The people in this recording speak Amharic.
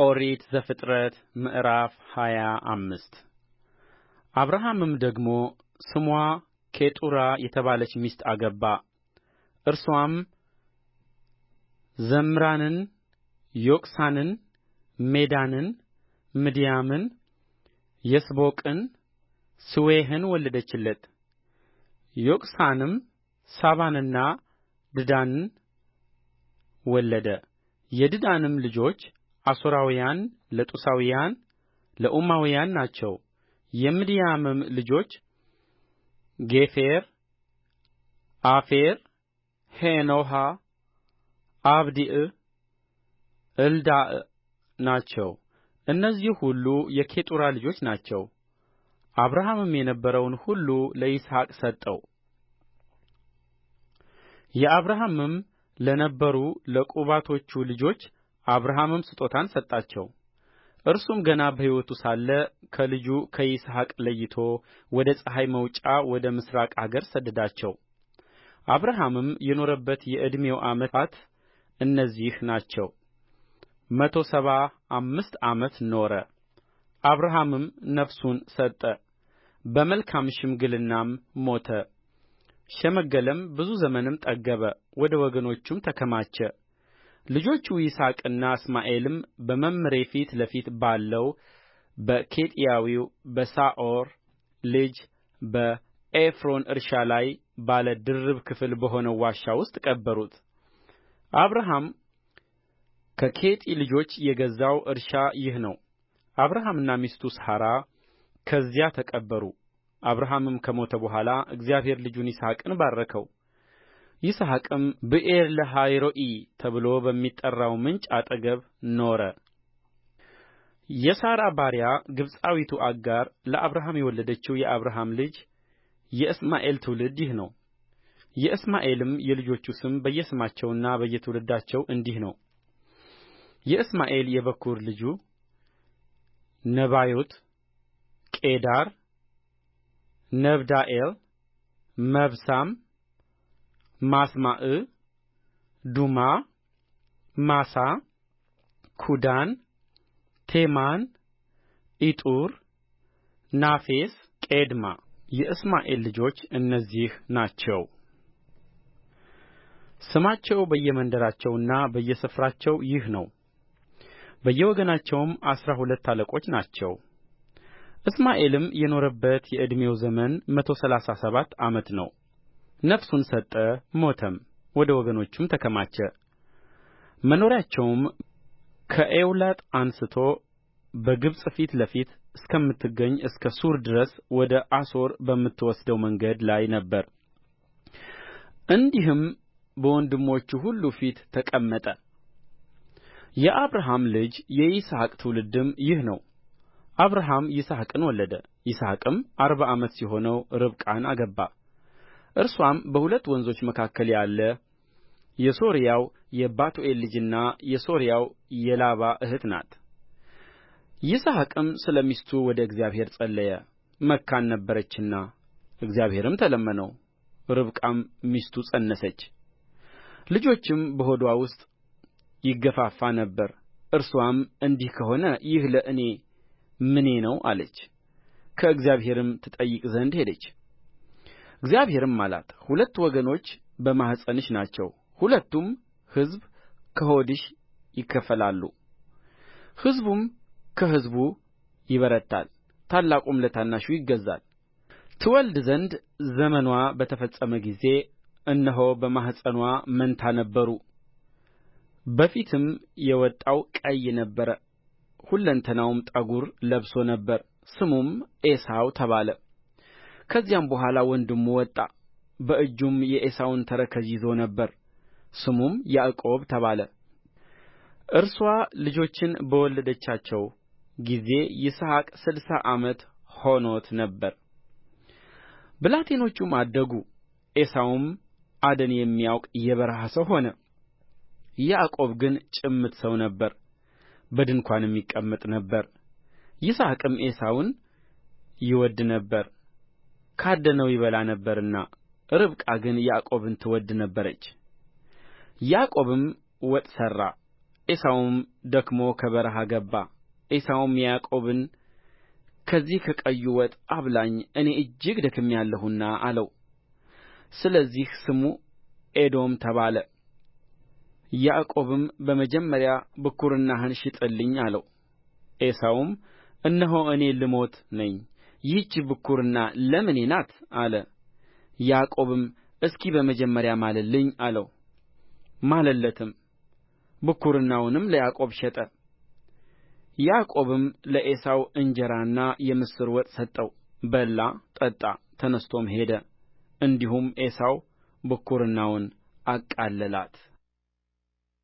ኦሪት ዘፍጥረት ምዕራፍ 25 አብርሃምም ደግሞ ስምዋ ኬጡራ የተባለች ሚስት አገባ። እርስዋም ዘምራንን፣ ዮቅሳንን፣ ሜዳንን፣ ምድያምን፣ የስቦቅን፣ ስዌሕን ወለደችለት። ዮቅሳንም ሳባንና ድዳንን ወለደ። የድዳንም ልጆች አሦራውያን፣ ለጡሳውያን፣ ለኡማውያን ናቸው። የምድያምም ልጆች ጌፌር፣ ዔፌር፣ ሄኖኅ፣ አቢዳዕ፣ ኤልዳዓ ናቸው። እነዚህ ሁሉ የኬጡራ ልጆች ናቸው። አብርሃምም የነበረውን ሁሉ ለይስሐቅ ሰጠው። የአብርሃምም ለነበሩ ለቁባቶቹ ልጆች አብርሃም ስጦታን ሰጣቸው። እርሱም ገና በሕይወቱ ሳለ ከልጁ ከይስሐቅ ለይቶ ወደ ፀሐይ መውጫ ወደ ምሥራቅ አገር ሰደዳቸው። አብርሃምም የኖረበት የዕድሜው ዓመታት እነዚህ ናቸው፣ 175 ዓመት ኖረ። አብርሃምም ነፍሱን ሰጠ፣ በመልካም ሽምግልናም ሞተ። ሸመገለም፣ ብዙ ዘመንም ጠገበ፣ ወደ ወገኖቹም ተከማቸ። ልጆቹ ይስሐቅና እስማኤልም በመምሬ ፊት ለፊት ባለው በኬጢያዊ በሰዓር ልጅ በኤፍሮን እርሻ ላይ ባለ ድርብ ክፍል በሆነው ዋሻ ውስጥ ቀበሩት። አብርሃም ከኬጢ ልጆች የገዛው እርሻ ይህ ነው። አብርሃምና ሚስቱ ሣራ ከዚያ ተቀበሩ። አብርሃምም ከሞተ በኋላ እግዚአብሔር ልጁን ይስሐቅን ባረከው። ይስሐቅም ብኤርለሃይሮኢ ተብሎ በሚጠራው ምንጭ አጠገብ ኖረ። የሣራ ባሪያ ግብፃዊቱ አጋር ለአብርሃም የወለደችው የአብርሃም ልጅ የእስማኤል ትውልድ ይህ ነው። የእስማኤልም የልጆቹ ስም በየስማቸውና በየትውልዳቸው እንዲህ ነው። የእስማኤል የበኵር ልጁ ነባዮት፣ ቄዳር፣ ነብዳኤል፣ መብሳም፣ ማስማዕ፣ ዱማ፣ ማሣ፣ ኩዳን፣ ቴማን፣ ኢጡር፣ ናፌስ፣ ቄድማ። የእስማኤል ልጆች እነዚህ ናቸው። ስማቸው በየመንደራቸውና በየሰፈራቸው ይህ ነው። በየወገናቸውም 12 አለቆች ናቸው። እስማኤልም የኖረበት የዕድሜው ዘመን 137 ዓመት ነው። ነፍሱን ሰጠ፣ ሞተም፣ ወደ ወገኖቹም ተከማቸ። መኖሪያቸውም ከኤውላጥ አንሥቶ በግብፅ ፊት ለፊት እስከምትገኝ እስከ ሱር ድረስ ወደ አሦር በምትወስደው መንገድ ላይ ነበረ። እንዲህም በወንድሞቹ ሁሉ ፊት ተቀመጠ። የአብርሃም ልጅ የይስሐቅ ትውልድም ይህ ነው። አብርሃም ይስሐቅን ወለደ። ይስሐቅም 40 ዓመት ሲሆነው ርብቃን አገባ። እርስዋም በሁለት ወንዞች መካከል ያለ የሶርያዊው የባቱኤል ልጅና የሶርያዊው የላባ እኅት ናት። ይስሐቅም ስለ ሚስቱ ወደ እግዚአብሔር ጸለየ፣ መካን ነበረችና። እግዚአብሔርም ተለመነው። ርብቃም ሚስቱ ፀነሰች፣ ልጆችም በሆድዋ ውስጥ ይገፋፋ ነበር። እርስዋም እንዲህ ከሆነ ይህ ለእኔ ምኔ ነው አለች። ከእግዚአብሔርም ትጠይቅ ዘንድ ሄደች። እግዚአብሔርም አላት፣ ሁለት ወገኖች በማኅፀንሽ ናቸው፣ ሁለቱም ሕዝብ ከሆድሽ ይከፈላሉ። ሕዝቡም ከሕዝቡ ይበረታል፣ ታላቁም ለታናሹ ይገዛል። ትወልድ ዘንድ ዘመንዋ በተፈጸመ ጊዜ እነሆ በማኅፀንዋ መንታ ነበሩ። በፊትም የወጣው ቀይ ነበረ፣ ሁለንተናውም ጠጕር ለብሶ ነበር፣ ስሙም ዔሳው ተባለ። ከዚያም በኋላ ወንድሙ ወጣ፣ በእጁም የዔሳውን ተረከዝ ይዞ ነበር፣ ስሙም ያዕቆብ ተባለ። እርስዋ ልጆችን በወለደቻቸው ጊዜ ይስሐቅ 60 ዓመት ሆኖት ነበር። ብላቴኖቹም አደጉ፣ ዔሳውም አደን የሚያውቅ የበረሃ ሰው ሆነ። ያዕቆብ ግን ጭምት ሰው ነበረ፣ በድንኳንም ይቀመጥ ነበር። ይስሐቅም ዔሳውን ይወድድ ነበር፣ ካደነው ይበላ ነበርና፣ ርብቃ ግን ያዕቆብን ትወድድ ነበረች። ያዕቆብም ወጥ ሠራ፣ ዔሳውም ደክሞ ከበረሃ ገባ። ዔሳውም ያዕቆብን ከዚህ ከቀዩ ወጥ አብላኝ፣ እኔ እጅግ ደክሜአለሁና አለው። ስለዚህ ስሙ ኤዶም ተባለ። ያዕቆብም በመጀመሪያ ብኵርናህን ሽጥልኝ አለው። ዔሳውም እነሆ እኔ ልሞት ነኝ፣ ይህች ብኵርና ለምኔ ናት አለ። ያዕቆብም እስኪ በመጀመሪያ ማልልኝ አለው። ማለለትም፣ ብኵርናውንም ለያዕቆብ ሸጠ። ያዕቆብም ለዔሳው እንጀራና የምስር ወጥ ሰጠው። በላ፣ ጠጣ፣ ተነሥቶም ሄደ። እንዲሁም ዔሳው ብኵርናውን አቃለላት።